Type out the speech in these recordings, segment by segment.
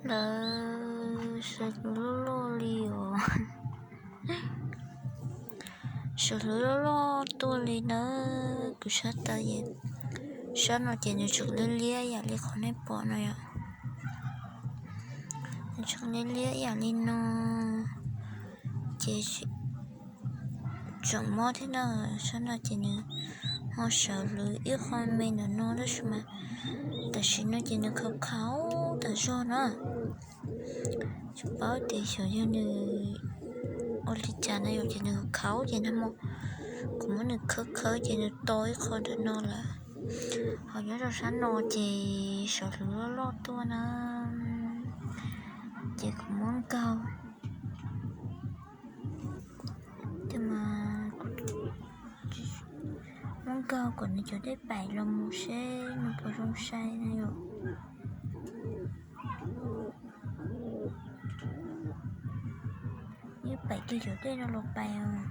Lawv sawv hlwv loj loj li os. Sawv hlwv loj loj tuaj li nawb. Kuv sab taw es, sab no ces nws tseem liab liab yam li qhov nej pom no yom. Nws tseem liab liab yam li no ces tseem mob thiab na. Sab no ces nws ho sawv hlwv ib qho me ntawm no tab sis mas tam sim no ces nws khaus khaus tas zog na. Tsis paub tias xyov yog nws ua li cas na yom, ces nws khaus ces nag hmo kuv muab nws khawb khawb ces nws to ib qho ntawm no lawm. Ho nyob rau sab no ces sawv hlwv loj loj tuaj na, ces kuv muab nkaug, ces mas kuv muab nkaug kom nws cov dej paim los mus seb nws puas zoo sai na yom. Yeej paim kiag cov dej no los pais os.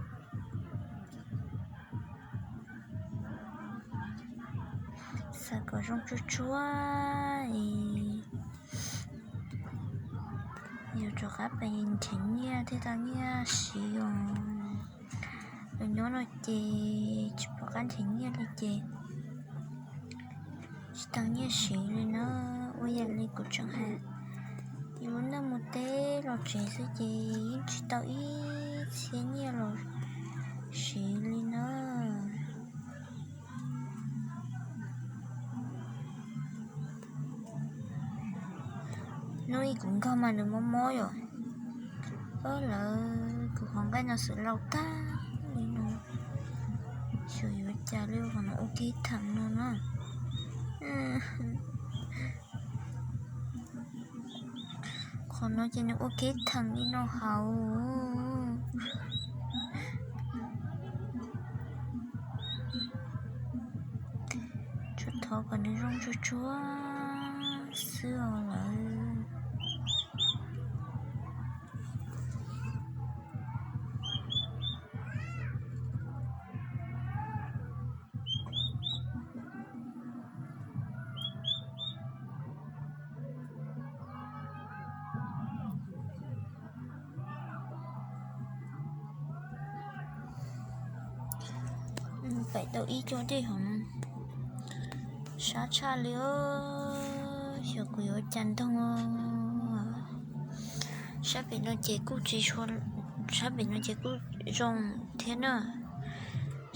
Xav kom zoo tsuag tsuag es yuav rov qab pais nrhiav nyiaj thiaj tau nyiaj siv os. Los nyob no ces tsis pom qab nrhiav nyiaj li ces tsis tau nyiaj siv li na. Ua yam li kuv tseem hais, ces lub neej mus teb los tsev xwb ces yeej tsis tau ib txhia nyiaj los siv li na. Hnub ib kuv nkaug mas nws mob mob yom. Lawv kuv qhov nqaij no xwb laus tag li no, xyov yuav cas li qhov no ua kev theem no na. Qhov no ces nws ua kev theem li no hauv. Tsuas thov kom nws zoo tsuag tsuag xwb os lawv. Pem tau ib co dej hov, sab tshaj li os. Xyov kuv yuav ua cas ntoog. Sab pem no ces kuj tsis, sab pem no ces kuj zoo thiab na.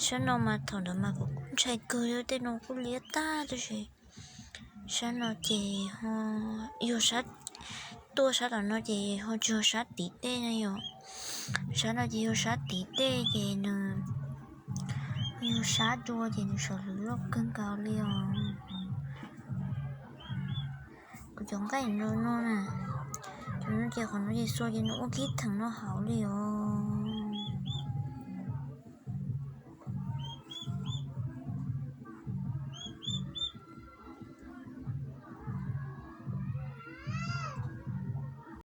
Sab no mas thaum ntawd mas kuv kuj ntshai kawg li, tej no kuj liab tag tab sis sab no ces ho yog sab, tuaj sab tom no ces ho tsis yog sab tim tej na yom. Sab no ces yog sab tim tej ces nws yog sab dua ces nws sawv hlwv loj kawg nkaus li os. Kuv cov nqaij no no na, cov no ces qhov no ces xuas ces nws ua kib theem no hauv li os.